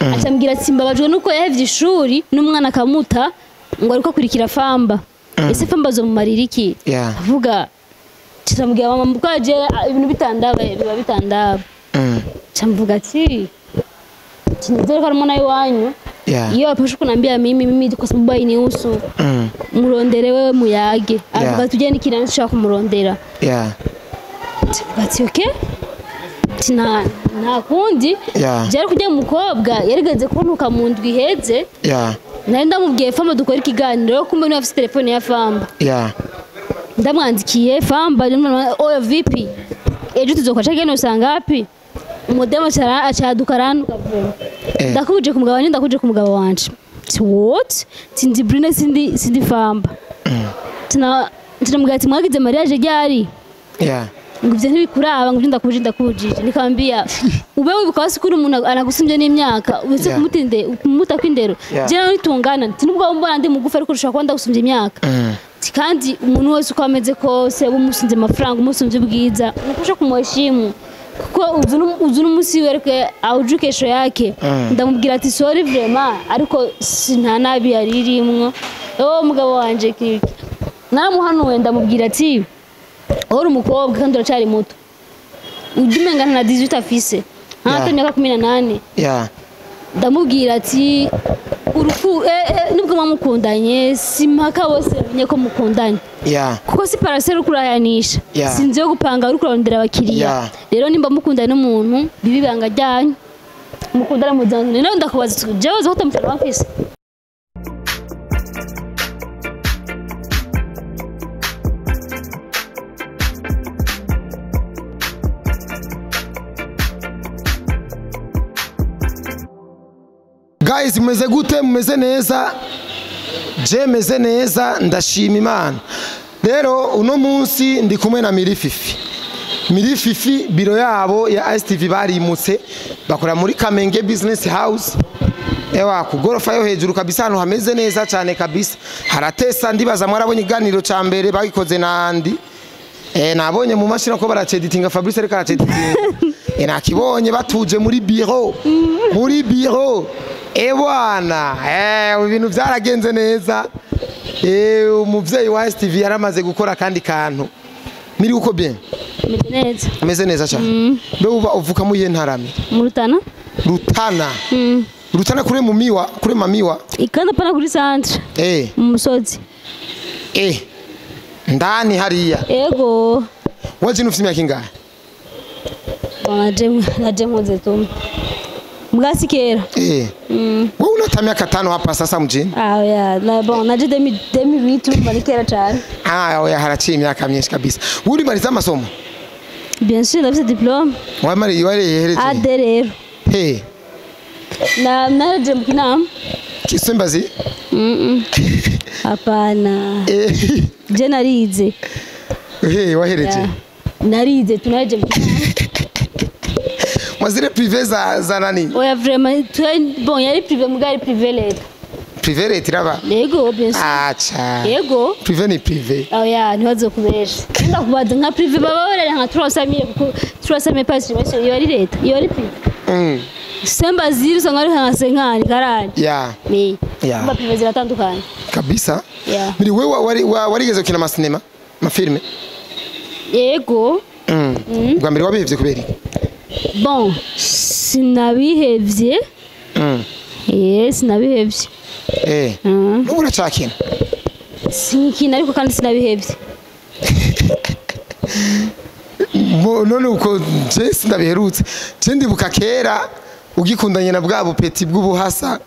Acambwira ati mbabajwe nuko yahevye ishuri n'umwana akamuta ngo ariko akurikira Famba. Ese Famba zo mumarira iki? Avuga kiramubwira mama mukwaje ibintu bitandaba biba bitandaba. Camvuga ati kinizere ko ari umwana w'iwanyu. Iyo apashe kunambia mimi kwa sababu hainihusu. Murondere wewe muyage. Avuga tujye nikirani nshaka kumurondera. Ati okay. Tina nta kundi. Byari kujya mukobwa yarigeze kuntuka mu ndwi iheze. Nari ndamubwiye Famba dukora ikiganiro kumbe niwe afite telefone ya Famba. Ndamwandikiye Famba oyo vipi? Ejo tuzokora cyane usanga hapi? Umudemo acaduka arantuka vuba. Ndakuje ku mugabo wanje ndakuje ku mugabo wanje. What? Sindi Brune sindi Famba. Tina mugati mwagize mariage ryari? Ngo ivyo ntibikuraba ngo ndakuje ndakujije. Nikamwambia ube wibuka wasi kuri umuntu anagusumbye n'imyaka ubese kumutinde kumuta kwindero. Je nawe nitungana nti nubwo mbona ndi mugufi ariko ushobora kuba ndagusumbye imyaka. Kandi umuntu wese uko ameze kose umusunze amafaranga umusunze ubwiza nukusha kumuheshimu kuko uzu n'umunsi wereke auju kesho yake. Ndamubwira ati sorry vraiment ariko nta nabi yaririmwo. Oh mugabo wanje kiki naramuhanuwe ndamubwira ati uri umukobwa kandi uracari muto ujye na 18 afise nta myaka 18. Ndamubwira ati urufu nubwo mwamukundanye simpaka bose bamenye ko mukundanye. Kuko si parasero ukurayanisha sinzi yo gupanga uri kurondera abakiriya. Rero nimba mukundanye n'umuntu bibi banga ryanyu mukundana muzanzane. Nawe ndakubaza jewe zo kutamutara mfise. Guys, mumeze gute? Mumeze neza? Je meze neza ndashima Imana. Rero uno munsi ndi kumwe na Mirififi. Mirififi biro yabo ya STV barimutse bakora muri Kamenge Business House. Ewa kugorofa yo hejuru kabisa hano hameze neza cyane kabisa. Haratesa ndibaza mwarabonye iganiro ca mbere bagikoze nandi. Nabonye mu mashini ko baraceditinga Fabrice ariko araceditinga. Nakibonye batuje muri biro. Muri biro. Ebwana, ibintu byaragenze neza. Umuvyeyi wa STV yaramaze gukora kandi kantu. Miri uko bien? Meze neza. Meze neza cyane. Mbe uba uvuka mu yentarame? Mu Rutana. Rutana. Rutana kure mu miwa, kure mamiwa. Ikanda pana kuri centre. Mu musozi. Ndani hariya. Ego. Waje ufite imyaka ingahe? Naje nkoze tu. Mgasi kera. Wewe una miaka 5 hapa sasa mjini? Na bon, naje 2008 bari kera cyane. Oya haraciye imyaka myinshi kabisa. Uri mariza amasomo? Bien sûr, ndafite diplôme. Wamari wari yehereje? AD rero. Na naje mu kinama. Kisembazi? Hapana. Je narize. Wahereje? Narize tunaje mu kinama. Mwazire privé za nani? Oya vraiment bon yari privé mugari privé leta. Privé leta iraba? Yego bien sûr. Acha. Yego. Privé ni privé. Oya ntibazo kubesha. Ndakubaza nka privé baba barere nka 300 kuko 300 pass iyo ari leta, iyo ari privé. Semba ziri usanga ari nka 50 karani. Ni. Mba privé ziratandukanye. Kabisa. Miri wewe warigeze gukina ama cinema, ama filme? Yego. Bwa mbere wabihevye kubera iki? Bon, sinabihevye. Sinabihevye. Nubu uracakina? Sinkina ariko kandi sinabihevye. None uko je sinabiherutse. Je ndibuka kera ugikundanye na bwa bupeti bw'ubuhasa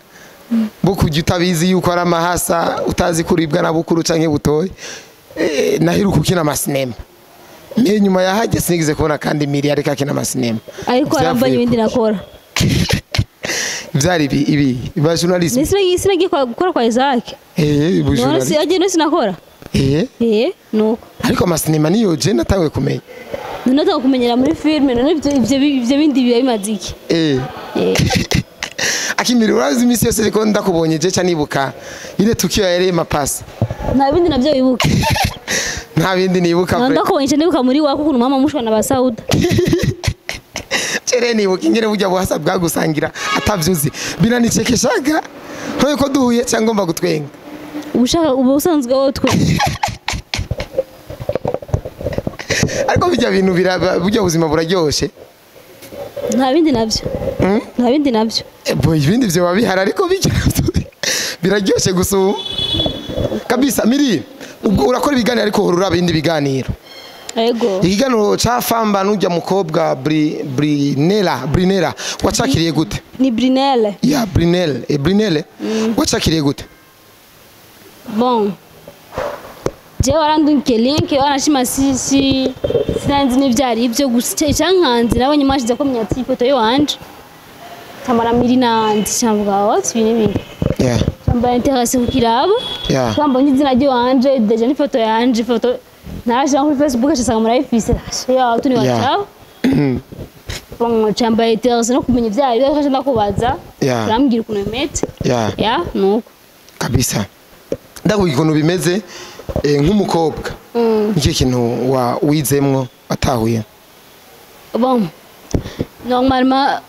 bwo kujya utabizi yuko ari amahasa utazi kuribwa na bukuru canke butoyi. Nahiruka ukina amasinema. Mimi nyuma ya haje sinigize kubona kandi Miri ariko akina amasinema. Ariko arambanye ibindi nakora. Byari ibi ba journalist. Nisinagiye gukora kwa Isaac. Bu journalist. None agiye sinakora. Nuko. Ariko amasinema niyo je natanguye kumenya. None kumenyera muri filme none ivyo bindi biba bimaze iki? Akimiri urazi imisi yose ko ndakubonye je canibuka ile tukio ya mapasa. Nta bindi navyo wibuka. Nta bindi nibuka. Ndakubonye nibuka muri wako ukuntu mama mushwana ba Sauda. Chere nibuka ingene burya buhasa bwagusangira atavyuzi binanichekeshaga ntoye ko duhuye cyangwa ngomba gutwenga ubushaka ubusanzwe wotwe ariko bijya bintu burya buzima buraryoshe nta bindi navyo nta bindi navyo bo ibindi byo babihara ariko bijya biraryoshe gusa kabisa Miri ubwo urakora ibiganiro ariko urura bindi biganiro ego ikiganiro ca Famba nujya mukobwa Brinella wacakiriye gute ni Brinelle ya Brinelle e Brinelle wacakiriye gute bon je warandunke link wanashima sisi sinanzi n'ivyari ibyo gusa icyankanze nabonye mwashize ko myatsi ifoto yanje tamara Miri nandi cyangwa what ibintu yeah cyamba interesse kukirabo yeah cyamba izina ryanje deja ni foto yanje foto narashira kuri Facebook ashasanga murayifise ya tuni wacao bon cyamba interesse no kumenya ivyari byo kaje ndakubaza urambwira ukuntu bimeze yeah yeah nuko kabisa ndakubwira ukuntu bimeze nk'umukobwa nicyo kintu wa wizemwo watahuye bon normalement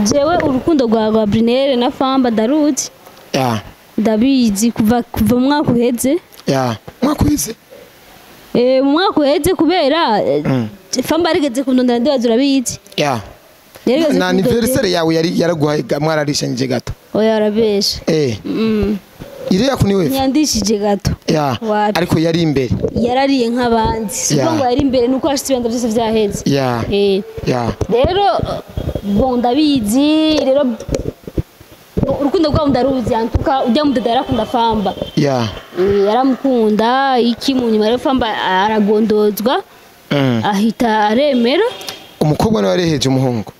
jewe urukundo rwa Brinelle na Famba ndaruzi yeah ndabizi kuva mu mwaka uheze yeah mwaka uheze mu mwaka uheze kubera Famba yarigeze kundondera ndibaza urabizi yeah na anniversaire yawe yari yaraguhaye mwararishanyije gato oya arabesha iriya kuniwe ntiyandishije gato yeah ariko yari imbere yarariye nk'abandi siko ngo yari imbere nuko ashitse ibintu byose vyaheze yeah yeah rero bon ndabizi rero urukundo rwabo ndaruzi antuka ujya mu dada yarakunda Famba yeah yaramukunda iki mu nyuma rero Famba aragondozwa ahita aremera umukobwa nawe yareheje umuhungu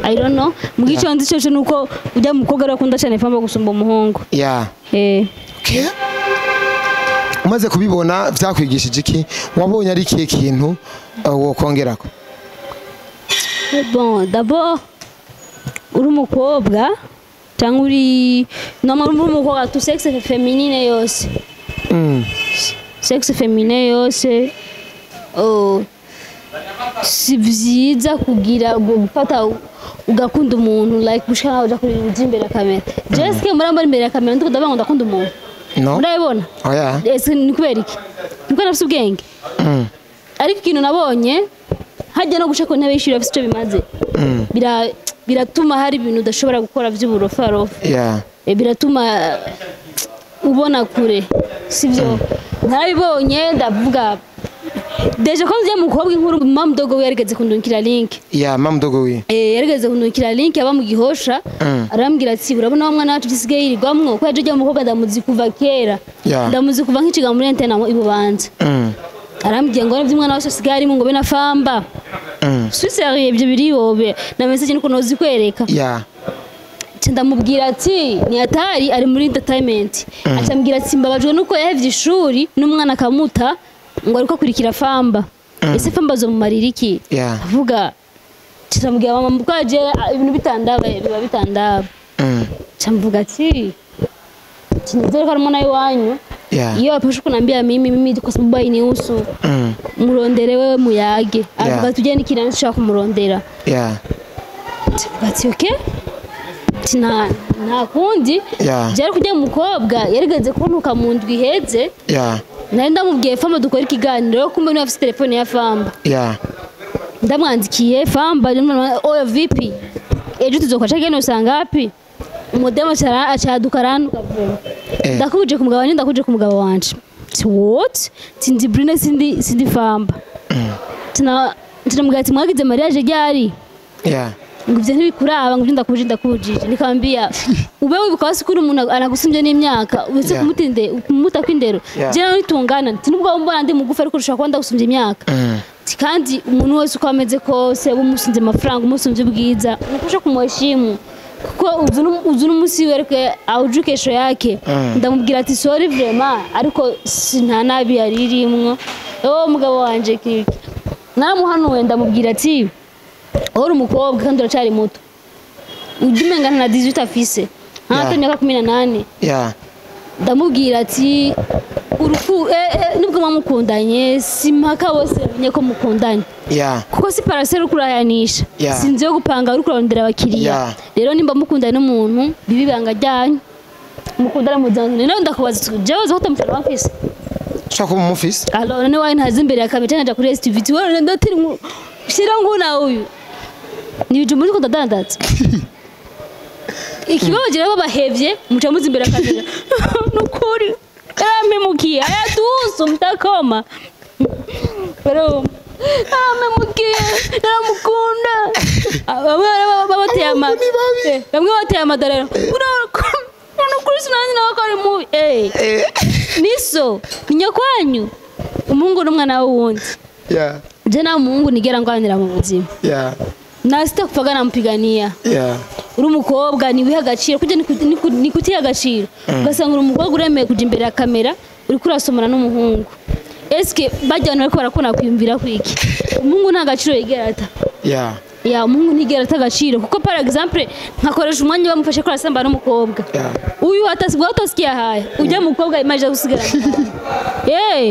I don't know mugico nzi cyo nuko ujya mukobwa arakunda cyane Famba gusumba umuhungu yeah okay umaze kubibona vyakwigishije iki wabonye ari ikihe kintu wokongerako bon d'abord uri umukobwa cyangwa uri normal uri umukobwa tu sexe féminine yose sexe féminine yose si vyiza kugira gufata ugakunda umuntu like gushaka uja kuri imbere ya kamera Jessica muramba imbere ya kamera ndiko ndabanga ndakunda umuntu no murabibona oya ese ni kubera iki niko nafise ubwenge ariko ikintu nabonye hajya no gushaka intebe y'ishuri afise ico bimaze biratuma hari ibintu udashobora gukora by'uburofarofa yeah biratuma ubona kure sivyo narabibonye ndavuga deja ko ngiye mukobwa inkuru mama mdogo we yarigeze kundungikira link yeah mama mdogo we yarigeze kundungikira link aba mu gihosha arambwira ati urabona wa mwana wacu gisigaye yirirwamwo ko yaje ajya mukobwa ndamuzi kuva kera ndamuzi kuva nkiciga muri antena ibubanza arambwira ngo nibyo umwana wacu asigaye arimo ngo be na Famba suis sérieux ibyo biriyobe na message niko nozi kwereka yeah ndamubwira ati ni atari ari muri entertainment acambwira ati mbabajwe nuko yahevye ishuri n'umwana akamuta ngo ariko akurikira Famba ese Famba zo mumarira iki avuga cyambwira mama mukwaje ibintu bitandaba biba bitandaba cyamvuga ati kinizere ko ari mwana wanyu iyo apashe kunambia mimi kwa sababu hainihusu murondere wewe muyage avuga tujye nikira nshaka kumurondera ati okay nta kundi byari kujya mukobwa yarigeze kuntuka mu ndwi iheze nari ndamubwiye Famba dukora ikiganiro kumbe niwe afite telefone ya Famba ndamwandikiye Famba oyo vipi ejo tuzokora cyangwa usanga hapi umudemo acaduka arantuka ndakubuje ku mugabo wanje ndakubuje ku mugabo wanje what sindi Brine sindi Famba tinamubwira ati mwagize mariage ryari ngo ibyo ntibikuraba ngo ibyo ndakubujije nikamwambia ube wibuka wasi kuri umuntu anagusumbye n'imyaka uretse kumuta kwindero je nawe nitungana nubwo mbona ndi mugufi ariko ushobora kuba ndagusumbye imyaka kandi umuntu wese uko ameze kose umusunze amafaranga umusunze ubwiza nukusha kumuheshimu kuko uzu n'umunsi wereke awuju kesho yake ndamubwira ati sorry vraiment ariko nta nabi yari irimwo oh mugabo wanje kiki namuhanuwe ndamubwira ati uri umukobwa kandi uracari muto ujya umengana na 18 afise nta myaka 18 Ndamubwira ati urufu nubwo mwamukundanye simpaka bose bamenye ko mukundanye. Kuko si parasero kurayanisha. Sinzi yo gupanga uri kurondera abakiriya. Rero nimba mukundanye n'umuntu bibi banga ryanyu mukundana muzanzane. Nawe ndakubaza jewe zo kutamutera bamfise. Shaka kumufise. Alors none wayi ntazi imbere ya kamera nkaja kuri STV wewe ndotiri shira nguna uyu. Ni bijumbu uriko ndadandaza. Ikibazo rero babahevye muca muzi imbere ya kamera. Nukuri. Yarampemukiye ayatuso mtakoma. Pero yarampemukiye naramukunda. Bamwe babateye ama. Bamwe bateye amadorero. Nukuri sinanzi nawe ko ari mubi. Niso ninyakwanyu. Umuhungu n'umwana w'uwundi. Je na muhungu nigera ngwanira mu buzima. Na sitakufaga nampigania. Uri umukobwa ni wiha agaciro kujya ni kutiha agaciro. Ugasanga uri umukobwa uremeye kuja imbere ya kamera uri kurasomana n'umuhungu. Eske bajya bariko barakona kwiyumvira kwiki. Umuhungu nta gaciro yigera ata. Umuhungu ntigera ata agaciro kuko par exemple nkakoresha umwanya bamufashe ko arasamba n'umukobwa. Uyu atasigwa atasikiye haya. Ujya mukobwa imaje gusigara.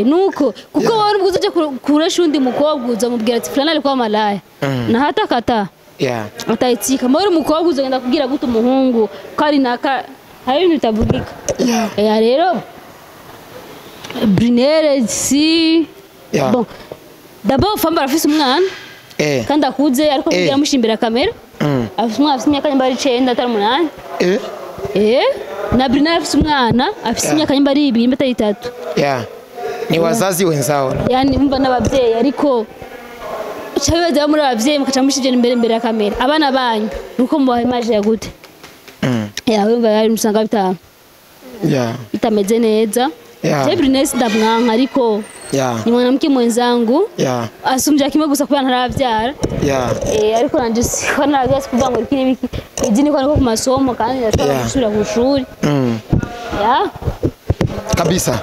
Nuko kuko wowe ubwo uzoje kuresha undi mukobwa uzamubwira ati fulani alikuwa malaya. Na hata kata. Ataitika. Mbona umukobwa uzogenda kubwira gute umuhungu ko ari naka hari ibintu bitavugika. Rero Brunere si bon. D'abord famba arafise umwana. Kandi akuze ariko kugira mushimbira kamera. Afise umwana afise imyaka nyamba ari 9 atari 8. Na Brunere afise umwana afise imyaka nyamba ari 2 atari 3. Ni wazazi wenzao. Yani umva n'abavyeyi ariko chabibaza muri abavyeyi mukaca mushije imbere ya kamera. Abana banyu nuko mubaha image ya gute. Wumva yari musanga bitanu. Bitameze neza. Je Brunere ndamwanka ariko ni mwanamke mwenzangu. Asumbya kimwe gusa kuba ntaravyara. Ariko nanje siko naravyara kuvuga ngo iki n'ibiki. Izi niko niko ku masomo kandi ndashobora gusubira ku shuri. Kabisa.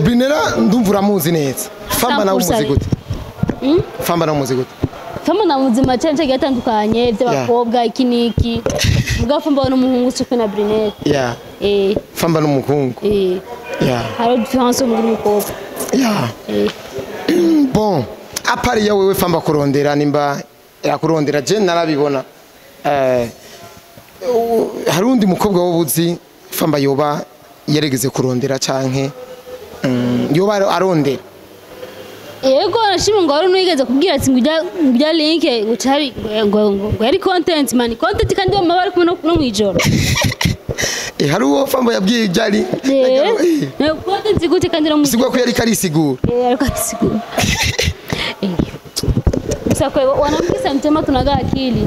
Brunera ndumva uramuzi neza. Famba nawe umuzi gute? Famba nawe umuzi gute? Famba na muzima cyane cyane gatandukanye by'abakobwa iki niki. Muga famba n'umuhungu cyo na Brunera. Famba n'umuhungu. Hari différence mu mukobwa. Bon, apari ya wewe famba kurondera nimba yakurondera je narabibona. Hari undi mukobwa wobuzi famba yoba yeregeze kurondera canke yoba arondera. Yego nashimwe ngo ari nigeze kubwira ati ngujya link ucari ngo yari content man content kandi bama bari kumwe no mwijoro. Hari uwo famba yabwiye ibyari. Content gute kandi no mwijoro. Sigwa ko yari karisigura. Ariko arisigura. Gusa ko wanamkisa mtema tunaga akili.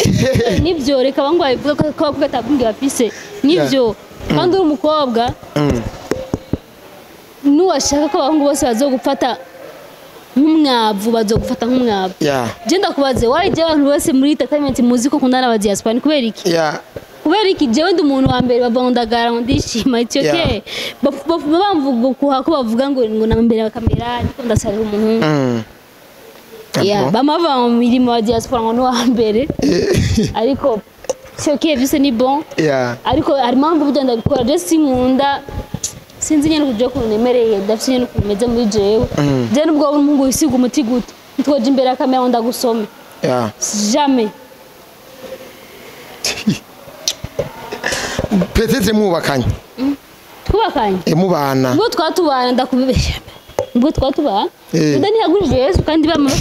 Nivyo reka bangu bavuga ko bavuga tabungi bafise. Nivyo kandi uri umukobwa. Nuwashaka ko abahungu bose bazogufata nk'umwavu bazogufata nk'umwavu. Je ndakubaze wayi je abantu bose muri entertainment muzi ko kundana aba diaspora ni kubera iki? Kubera iki jewe ndi umuntu wa mbere bavondagara ngo ndishima it's okay. Bamvuga kuha ko bavuga ngo na mbere ya kamera ndiko ndasarira umuhungu. Bamava mu mirimo ya diaspora ngo ni wa mbere. Ariko it's okay byose ni bon. Ariko hari impamvu burya ndabikora je sinkunda sinzi nyene kuja kunemereye ndafise nyene kumeze muri jewe. Je nubwo umuhungu wisiga umuti gute ntwoje imbere ya kamera ndagusome. Jamais. Peut-être mubakanye. Twubakanye? Mubana. Ubwo twatubana ndakubibesha. Ubwo twatubana. Ndani yagurije Yesu kandi bama.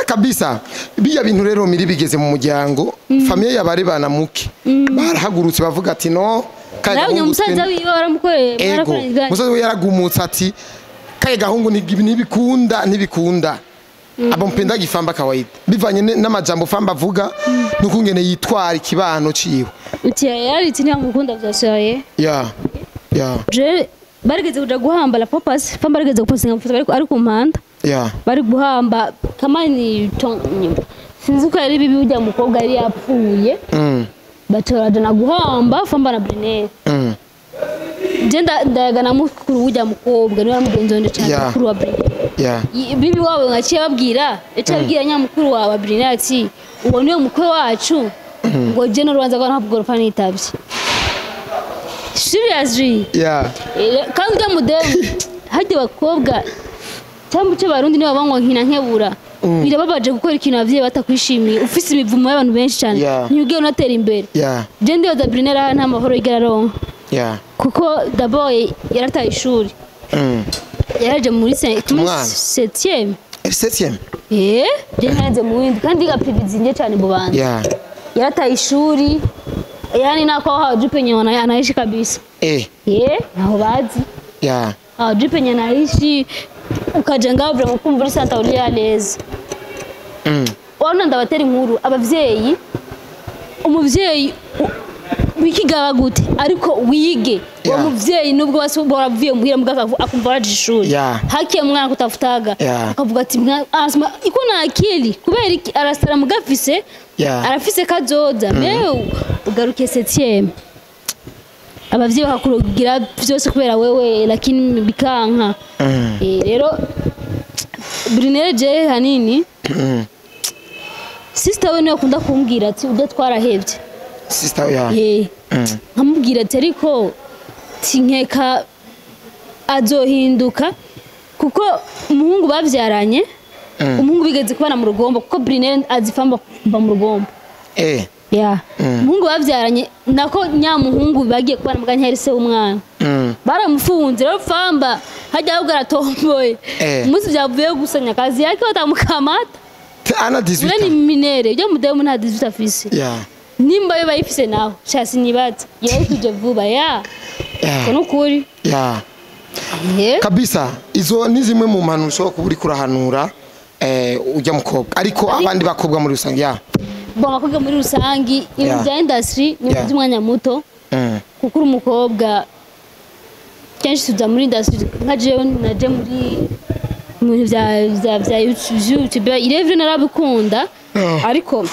Kabisa. Biya bintu rero miri bigeze mu muryango, famille yabari bana muke. Barahagurutse bavuga ati no kandi umusaza wiwe baramukoreye barakoreye. Umusaza we yaragumutse ati kaye gahungu ntibikunda ntibikunda. Abo mpenda gifamba kawaida. Bivanye n'amajambo famba avuga nukungene yitwara ikibano ciwe. Uti yari ati ntamukunda vyashoye. Je barigeze kuja guhamba la purpose, famba barigeze gupostinga mfuta ariko ari ku mpanda. Bari guhamba kama ni sinzi ko yari bibi ujya mukobwa yari yapfuye. Batora na guhamba famba na Brunere. Je ndayaga na mukuru ujya mukobwa niwe mugenzi wanje cyane mukuru wa Brunere. Bibi wabo ngaciye babwira, yaciye abwira nyamukuru wa Brunere ati uwo niwe mukwe wacu. Ngo je n'urubanza rwa ntabwo gorofa nitavye. Seriously. Yeah. Kandi ujya mudemu hajya abakobwa cyangwa icyo barundi niba banywa nkina nkebura. Birababaje gukora ikintu abavyeyi batakwishimiye ufise imivumo y'abantu benshi cyane. Ntiyugiye unatera imbere. Je ndibaza Brinera nta mahoro yigera aronka. Kuko d'abord yarataye ishuri. Yaraje muri 7e. 7e. Je naraje mu windi kandi igapibizinye cyane mu bantu. Yarataye ishuri. Yani nako hawajui penye anaishi kabisa. Naho bazi. Hawajui penye anaishi ukajenga vraiment kumva uri santa uri à l'aise. Wana ndabatera inkuru abavyeyi umuvyeyi wikigaba gute ariko wige uwo muvyeyi nubwo baravuye muhira mugaka akumva waje ishuri. Haki ya mwana kutafutaga akavuga ati asma iko na akili kubera iki arasara mugafise arafise kazoza mewe ugaruke 7e abavyeyi bakakurugira byose kubera wewe lakini bikanka. Rero Brinere je hanini sister we niwe akunda kumbwira ati ujya twarahebye. Sister ya. Nkamubwira ati ariko tinkeka azohinduka kuko umuhungu bavyaranye umuhungu bigeze kubana mu rugombo kuko Brinere azifamba mba mu rugombo. Umuhungu bavyaranye nako nyamuhungu bagiye kubana muganya yari se w'umwana. Baramufunze rero famba hajya ahubwo aratomboye. Umunsi byavuye gusanya kazi yake batamukamata. Ana 18. Ni minere ujya mudemu nta 18 afise. Nimba yo bayifise naho shasi nibaza yari vuba ya. Kono kuri. Kabisa izo ni zimwe mu mpanuro ushobora kuba uri kurahanura ujya mukobwa ariko abandi bakobwa muri rusange. Bon abakobwa muri rusange ibintu bya industry ni by'umwanya muto. Kuko uri umukobwa kenshi tuza muri industry nka jewe naje muri mu bya YouTube irevre narabikunda ariko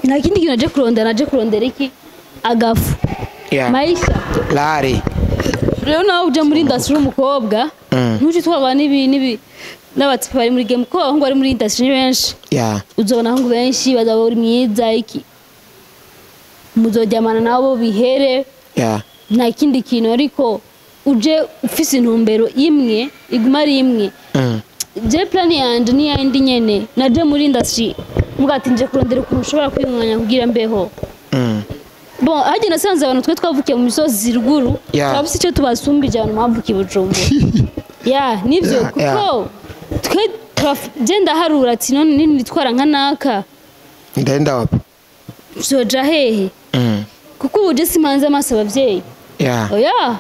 nta kindi kintu naje kurondera naje kurondera iki agafu. Maisha lari rero nawe uje muri industry umukobwa ntuje twaba nibi n'abatipe bari muri game ko abahungu bari muri industry ni benshi. Uzobona abahungu benshi bazaba uri mwiza iki muzojyamana nabo bihere. Nta kindi kintu ariko uje ufise intumbero imwe iguma ari imwe. Je plan yanje ni yindi nyene naje muri industry mugati nje kurondera ukuntu ushobora kwimwanya kugira mbeho. Bon haje nasanze abantu twe twavukiye mu misozi ruguru twabise icyo tubasumbije abantu bavukiye Bujumbura. Nivyo kuko twe je ndaharura ati none nini nitwara nka naka ndenda wapi zoja hehe kuko uje simanze amaso abavyeyi. Oya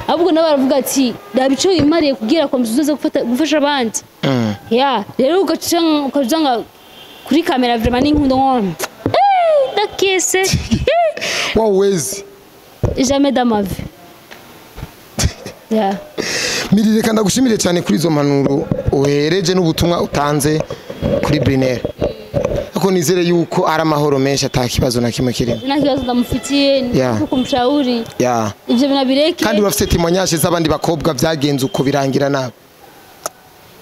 ahubwo nabo baravuga ati dabico imariye kugira ko mzuze gufasha abandi. Rero ugaca kuri kamera vraiment n'inkundo ngo dakese. Wawezi. Jamais dans ma vie. Miri reka ndagushimire cyane kuri izo mpanuro uhereje n'ubutumwa utanze kuri Brinere. Ako nizere yuko ari amahoro menshi atakibazo na kimwe kirimo. Nta kibazo ndamufitiye kuko kumshauri. Ivyo binabireke. Kandi urafite témoignage z'abandi bakobwa byagenze uko birangira nabi.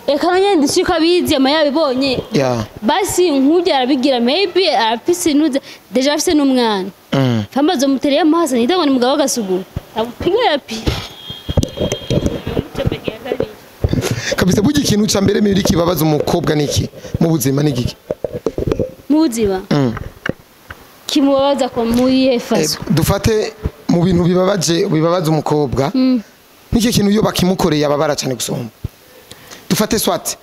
Eka nanye ndishika bizi ama yabibonye. Basi nkujya arabigira maybe arafise nuze deja afise n'umwana. Fambazo mutereye amaso nitangwa ni mugabo gasuguru. Abupiga yapi. Kabisa burya ikintu ca mbere miri kibabaza umukobwa niki mu buzima nigiki? Mu buzima? Kimubabaza ko muri faso. Dufate mu bintu bibabaje bibabaza umukobwa. Niki kintu iyo bakimukoreye ababara cyane gusomba. Dufate swat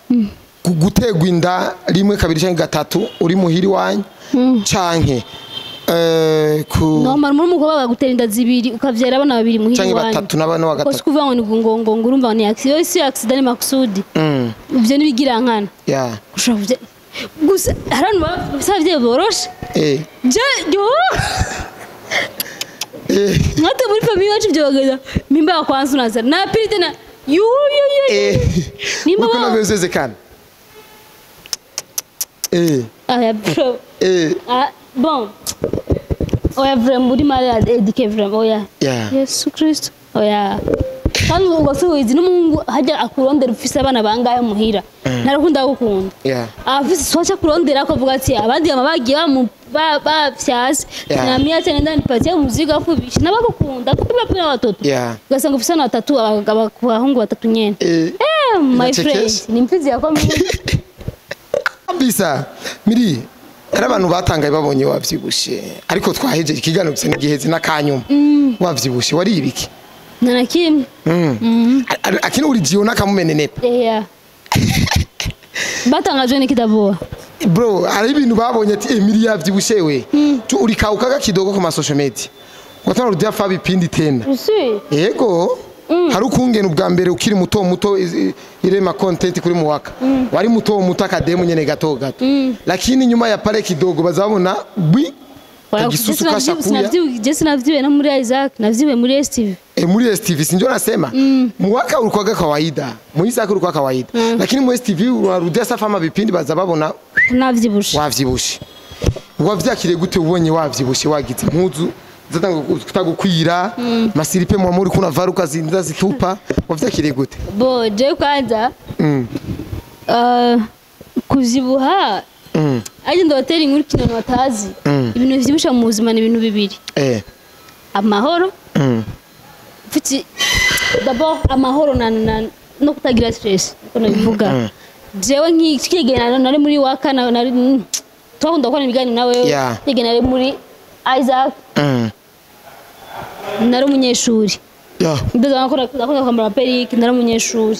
gutegwa inda rimwe kabiri canke gatatu uri muhiri wanyu canke ku normal muri umukobwa bagutera inda zibiri ukavyara abana babiri muhiri wanyu canke batatu n'abana wa gatatu. Ko kuvuga ngo ngo ngo ngo urumva ni accident si accident ni makusudi. Ivyo nibigira nkana. Gushobora gusa harano basavye boroshe. Je yo Ngate muri famille wacu byo bageza mimba kwanza unazara na pili tena yu yu yu. Nimba kuna vyozezekana. Ah bro. Bon. Oya vraiment muri malade éduqué vraiment oya. Yesu Kristo. Oya. Kandi ugasubiza n'umuhungu hajya akurondera ufise abana bangahe muhira. Narakunda gukunda. Afise socha kurondera ko avuga ati abandi bagiye bafyase. Na mimi ati nenda nipatie mzigo afu bishi nabakukunda kupiba pia watoto. Ugasanga ufise na watatu abahungu batatu nyene. My friend ni mfizi yako mimi. Kabisa. Miri ari abantu batangaye babonye wavyibushe ariko twaheje ikiganiro gisa n'igiheze n'akanyuma. Wavyibushe wari ibiki? Nta kimwe. Akini urijiona kamumenenepa. Yeah. Batangajwe n'ikidabo. Bro, ari ibintu babonye ati Emily yavyibushe we. Tu urikaukaga kidogo ku ma social media. Watana rudia fa bipindi tena. Yego. Hari ukungena ubwa mbere ukiri muto muto irema content kuri muwaka. Wari muto muto akademu nyene gato gato. Lakini nyuma ya pale kidogo bazabona bwi gisusu kashakuya. Jesi navyiwe no muri Isaac, navyiwe muri STV. Muri STV sinjo nasema. Muwaka ulikuwa kawaida. Mu Isaac ulikuwa kawaida. Lakini mu STV unarudia safa ama vipindi bazababona navyibushe. Wavyibushe. Wavyakire gute ubonye wavyibushe wagize impuzu zatanga kutagukwira masiripe mu muri kuna varuka zinza zitupa wavyakire gute? Bo je kwanza kuzibuha aje ndabatera inkuru kintu batazi. Ibintu vyibusha mu buzima ni ibintu bibiri. Amahoro. Mfite d'abord amahoro na no kutagira stress uko nabivuga. Jewe nkikigena nari muri waka nari twakunda gukora ibiganiro nawe nkigena nari muri Isaac. Nari umunyeshuri. Ndaza nakora kwambara perike nari umunyeshuri.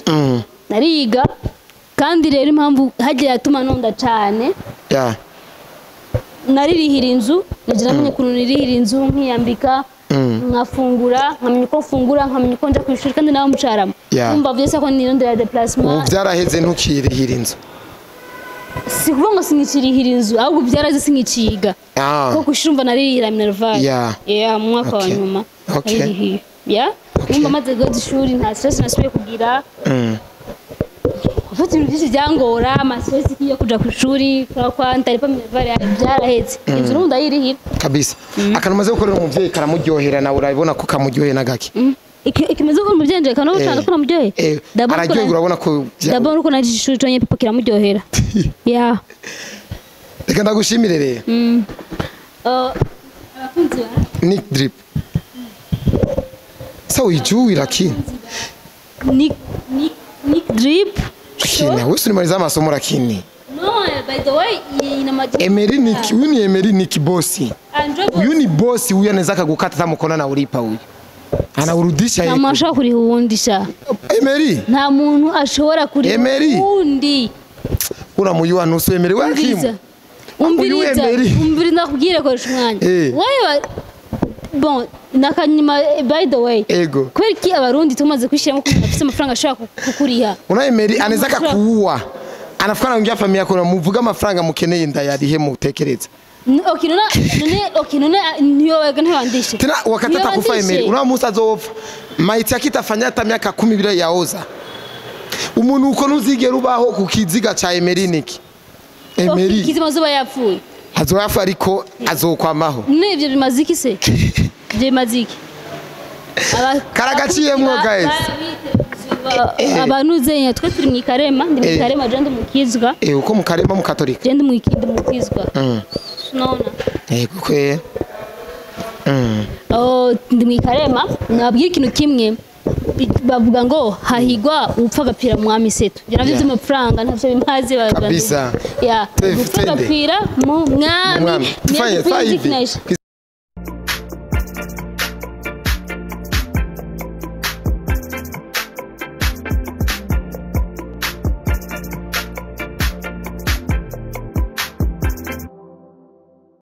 Nariga kandi rero impamvu hagiye atuma nonda cyane. Naririhira inzu, nagira namenye kuntu nirihira inzu nkiyambika nkafungura, nkamenya uko mfungura, nkamenya uko nja kwishuri kandi nawe mucarama. Umva vyose ko nirondera déplacement. Ubu byaraheze ntukirihira inzu. Si kuvuga ngo sinikirihira inzu, ahubwo byaraze sinkikiga. Ko kwishuri umva naririhira minerval. Mu mwaka wa nyuma. Umva maze guheza ishuri nta stress nasubiye kugira. Ufite ibintu byinshi byangora, amastress yo kuja kwishuri, kwa ntaripa minerval byaraheze. Inzu n'ubu ndayirihira. Kabisa. Akantu maze gukorera umuvyeyi karamuryohera nawe urabibona ko kamuryohera na gake. Ikimeze ko umuvyeyi nje kana ucana ko namuryohera. Araryohera urabona ko d'abord uko naje ishuri tonye papa kiramuryohera. Reka ndagushimire rero. Abakunzi ba Nick Drip. Sa uijui lakini. Nick Drip. Lakini wewe usimaliza masomo lakini. No, by the way ina majina. Emery Nick, huyu ni Emery Nick bosi. Huyu ni bosi huyu anaweza kugukata hata mkono na ulipa huyu. Anaurudisha yeye. Nta muntu ashobora kurihuundisha. Emery. Nta muntu ashobora kurihundi. Uramuyua nusu Emery wewe kimu. Umbiriza. Umbiriza nakubwira koresha umwanya. Wewe bon nakanyuma by the way. Ego. Kubera iki abarundi tumaze kwishiramo ko afite amafaranga ashaka kukuriha. Una Emery anaweza kukuua. Anafikana ongea familia yako muvuga amafaranga mukeneye ndayarihe mutekereza. Okay none niyo wega ntibandishe. Tena wakatata kufa Emery una musa azopfa. Maiti akitafanya hata miaka 10 bila yaoza. Umuntu uko nuzigera ubaho kukiziga cha Emery niki. Emery kizima zoba yapfuye. Azoyafa ariko azokwamaho. None ivyo bimaziki se? Ivyo bimaziki. Karagaciyemwo guys. Abantu zenya twe turi mu Karema, ndi mu Karema je ndi mukizwa. Uko mu Karema mu Katolika. Je ndi mukizwa. Nona. Kwe. Ndi mu Karema, nabwira ikintu kimwe. Bavuga ngo hahigwa upfa agapira mwami setu. Navyo by'amafaranga ntavyo bimaze kabisa. Upfa agapira mu mwami. Tufanye.